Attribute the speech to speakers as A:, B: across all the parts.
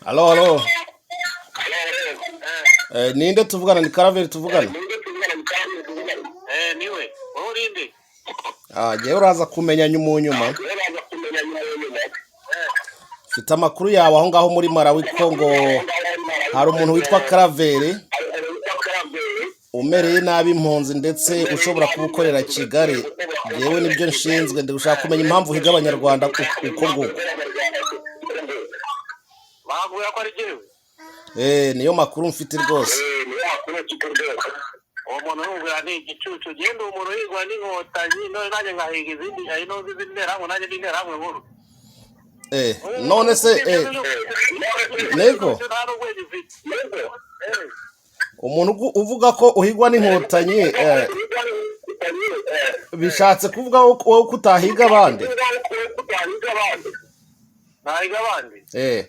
A: Allo, allo. Ninde tuvugana? Ni Karaveri tuvugana?
B: Niwe. Wowe urinde?
A: Ah, jyewe uraza kumenya nyuma nyuma. Mfite amakuru yawe aho ngaho muri Malawi ko ngo hari umuntu witwa Karaveri umereye nabi impunzi, ndetse ushobora kuba ukorera Kigali. Yewe, nibyo nshinzwe, ndi gushaka kumenya impamvu uhiga Abanyarwanda uko nguko.
B: Bakubwira ko ari jyewe?
A: Eh, niyo makuru mfite rwose.
B: Uwo muntu numvira ni igicucu. Genda, uwo muntu uhigwa n'Inkotanyi, none nanjye ngahiga izindi, hari n'uzi izindi Nterahamwe, nanjye ndi Interahamwe nkuru.
A: Eh, none se Nego.
B: Nta n'ubwenge ufite.
A: Umuntu uvuga ko uhigwa n'Inkotanyi, bishatse kuvuga wowe ko utahiga abandi?
B: Nahiga abandi?
A: Eh.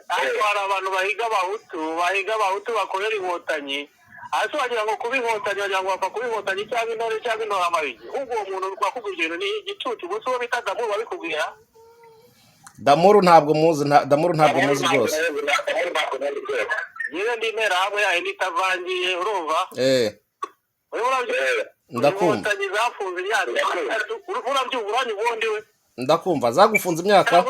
B: Ariko hari abantu bahiga Abahutu, bahiga Abahutu bakorera Inkotanyi. Hasi wagira ngo kuba Inkotanyi, wagira ngo bapfa kuba Inkotanyi cyangwa intore cyangwa intoramabigi. Ahubwo uwo muntu wakubwira ibintu ni igicucu gusa. Uwo bita Damu babikubwira.
A: Damuru ntabwo muzi, Damuru ntabwo muzi rwose.
B: Yewe, ndi Interahamwe yayo itavangiye, urumva?
A: Eh.
B: Urimo urabyumva?
A: Ndakumva.
B: Inkotanyi zafunze imyaka 6, urabyumva? Uranyumva ubundi we?
A: Ndakumva. Zagufunze imyaka
B: 6,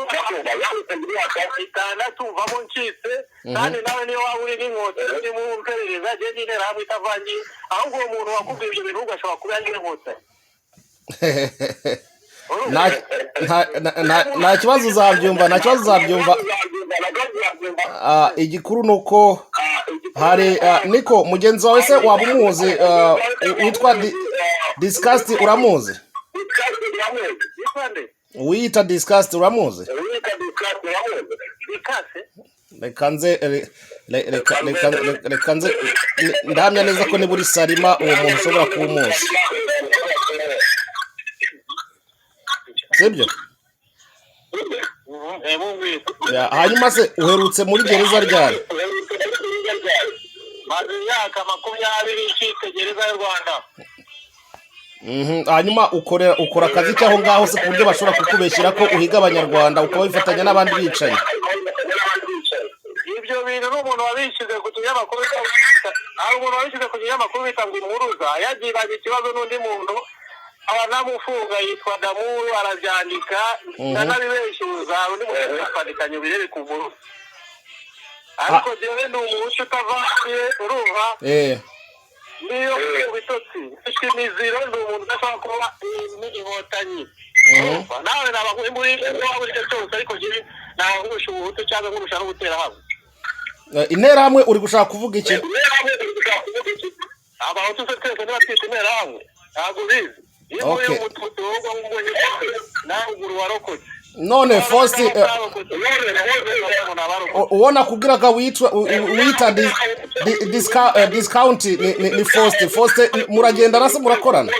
B: mvamo ncitse. Kandi nawe niyo waba uri n'Inkotanyi uri mu iperereza, njye ndi Interahamwe itavangiye. Ahubwo uwo muntu wakubwiye ibyo bintu ugashobora kuba yari Inkotanyi.
A: Nta kibazo, uzabyumva, nta kibazo, uzabyumva. Ah, igikuru ni uko hari niko mugenzi wawe se waba umuzi, witwa Discast, uramuzi?
B: Yitwa nde?
A: Wiyita Discast, uramuzi?
B: Bikase.
A: Reka nze reka nze ndahamya neza ko niba uri Salima, uwo muntu ushobora kuba umuzi, sibyo?
B: Mubwire.
A: Ya, hanyuma se uherutse muri gereza ryari?
B: Maze imyaka 20 ncitse gereza y'u Rwanda.
A: Hanyuma ukora akazi cy'aho ngaho se, ku buryo bashobora kukubeshyira ko uhiga Abanyarwanda, ukaba wifatanya n'abandi bicanyi?
B: Ibyo bintu n'umuntu wabishyize ku kinyamakuru, hari umuntu wabishyize ku kinyamakuru bita ngo Impuruza, yagiranye ikibazo n'undi muntu aranamufunga, yitwa Damuru, arabyandika. Ndanabibeshyuza, hari undi muntu kwandikanye ubirebe ku Mpuruza. Ariko jyewe ni Umuhutu utavangiye, urumva?
A: Eh.
B: Niyo mu bitotsi mfite imiziro, ndi umuntu udashobora kuba Inkotanyi. Urumva? Nawe naba muri waba uri cyo cyose, ariko jyewe naba nkurusha Ubuhutu cyangwa nkurusha n'ubuterahamwe.
A: Interahamwe uri gushaka kuvuga iki?
B: Abahutu se twese niba twita Interahamwe? Ntabwo ubizi iyo muri Umututsi wowe ngubwo nawe uguru warokotse.
A: None Faustin, uwo nakubwiraga witwa wita Discount ni Faustin. Faustin muragendana se, murakorana?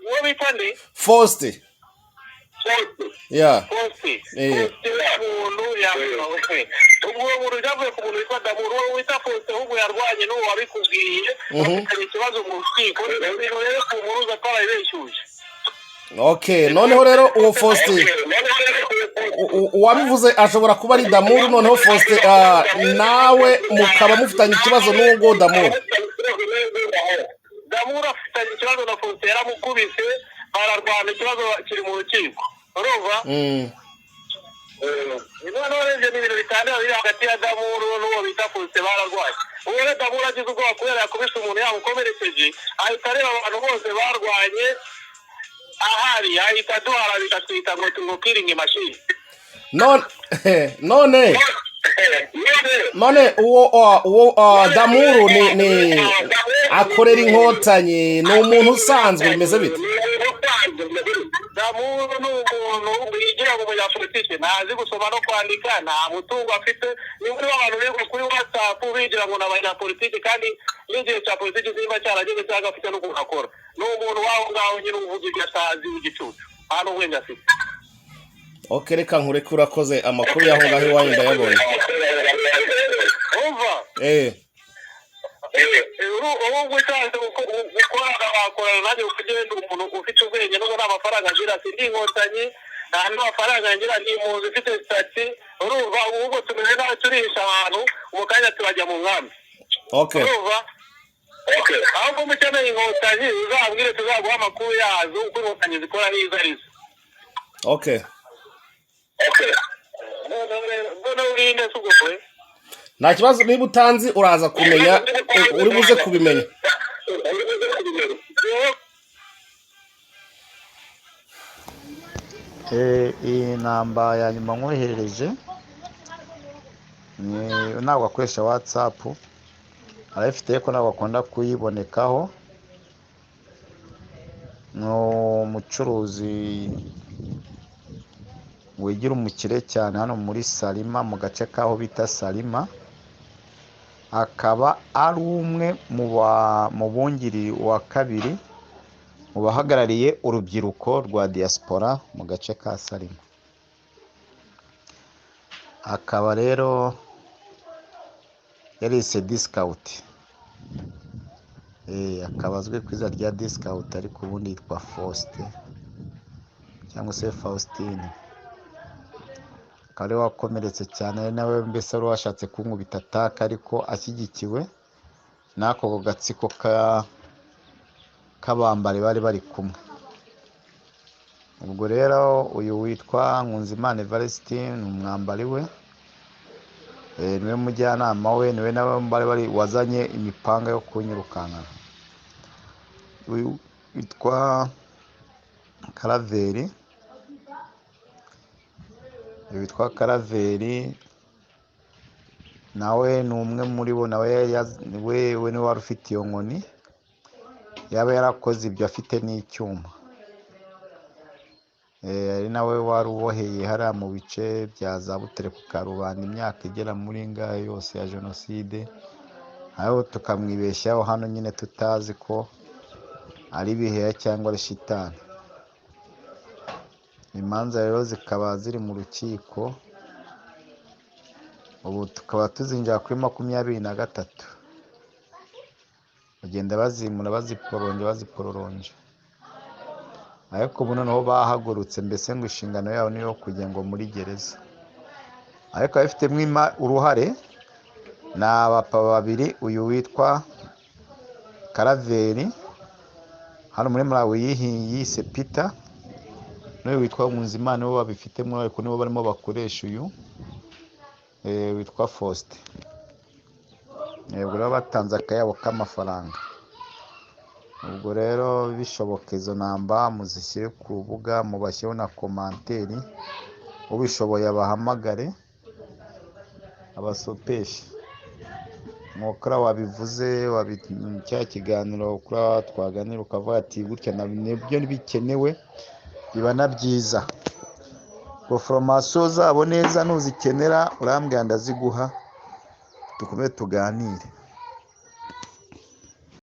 B: Uwo bita nde?
A: Faustin, yeah.
B: Faustin?
A: Eh.
B: Faustin umuntu yawe, ubwo uwo muntu byavuye ku muntu witwa Damuru. Uwo wita Faustin ahubwo yarwanye n'uwo wabikubwiye, bafitanye ikibazo mu rukiko. Ibintu rero ku Mpuruza twarabibeshyuje.
A: Okay, noneho rero uwo Faustin uwabivuze ashobora kuba ari Damuru. Noneho Faustin, nawe mukaba mufitanye ikibazo n'uwo nguwo Damuru?
B: Damuru afitanye ikibazo na Faustin, yaramukubise bararwana, ikibazo kiri mu rukiko, urumva? Noneho ibyo ni ibintu bitandukanye biri hagati ya Damuru n'uwo bita Faustin, bararwaye. Uwo rero Damuru agize ubwoba kubera yakubise umuntu yamukomerekeje, ahita areba abantu bose barwanye ahari, ahita aduharabika, twita ngo killing machine.
A: None uwo Damuru ni akorera Inkotanyi, ni umuntu usanzwe, bimeze bite?
B: Damuru ni umuntu wigira mu munyapolitike, ntazi gusoma no kwandika, nta mutungo afite. Ni muri abantu biga kuri WhatsApp bigira ngo ni abanyapolitike, kandi n'igihe cya politiki nimba cyarageze cyangwa afite n'ukuntu akora. Ni umuntu w'aho ngaho nyine uvuga ibyo atazi, w'igicucu, nta n'ubwenge afite.
A: Okay, reka nkureke, urakoze, amakuru y'aho ngaho iwanyu ndayabonye.
B: Umva.
A: Eh.
B: Ubu ushatse gukorana wakorana nanjye, kuko ugenda umuntu ufite ubwenge, nubwo nta mafaranga agira. Sindi Inkotanyi, nta n'amafaranga ngira, ni impunzi ifite statut. Urumva, ubwo tumeze nabi, turihisha ahantu, mu kanya turajya mu nkambi. Urumva, ahubwo mukeneye Inkotanyi, uzabwire, tuzaguha amakuru yazo, uko Inkotanyi zikora n'izo arizo. Noneho urinde se ubwo we?
A: Nta kibazo, niba utanzi uraza kumenya, uri buze kubimenya.
B: Wowe.
C: Iyi namba ya nyuma nkoherereje ni ntabwo akoresha WhatsApp, arayifite ariko ntabwo akunda kuyibonekaho. Ni umucuruzi wigira umukire cyane hano muri Salima, mu gace k'aho bita Salima, akaba ari umwe mu bungiri wa kabiri mu bahagarariye urubyiruko rwa diaspora mu gace ka Salima. Akaba rero yarise Discount, akaba azwi ku izina rya Discount, ariko ubundi yitwa Faustin cyangwa se Faustine. Akaba ariwe wakomeretse cyane, ari nawe mbese wari washatse kunkubita ataka, ariko ashyigikiwe n'ako gatsiko k'abambari bari bari kumwe. Ubwo rero uyu witwa Nkunzimana Evariste ni umwambari we, niwe mujyanama we, niwe nawe bari bari wazanye imipanga yo kunyirukankana. Uyu witwa Karaveri, uyu witwa Karaveri nawe ni umwe muri bo, nawe we niwe wari ufite iyo nkoni, yaba yarakoze ibyo afite n'icyuma. Ari nawe wari uboheye hariya mu bice bya za Butere ku Karubanda imyaka igera muri ingahe yose ya jenoside, aho tukamwibeshyaho hano nyine tutazi ko ari ibiheya cyangwa ari shitani. Imanza rero zikaba ziri mu rukiko, ubu tukaba tuzinjira kuri 23, bagenda bazimura, bazipororonje, bazipororonje, ariko ubu noneho bahagurutse, mbese ngo inshingano yabo niyo kujya ngo muri gereza. Ariko ababifitemo uruhare ni abapapa babiri, uyu witwa Karaveri hano muri Malawi yise Peter, n'uyu witwa Nkunzimana, nibo babifitemo uruhare, kuko nibo barimo bakoresha uyu witwa Faustin. Ubwo rero batanze akayabo k'amafaranga. Ubwo rero bishoboka izo namba muzishyire ku rubuga, mubashyireho na komanteri, ubishoboye abahamagare abasopeshe. Nk'uko wabivuze cya kiganiro kuri twaganira ukavuga ati gutya nibyo bikenewe, biba na byiza. Ubwo foromasiyo zabo neza nuzikenera urambwira ndaziguha, dukomeze tuganire.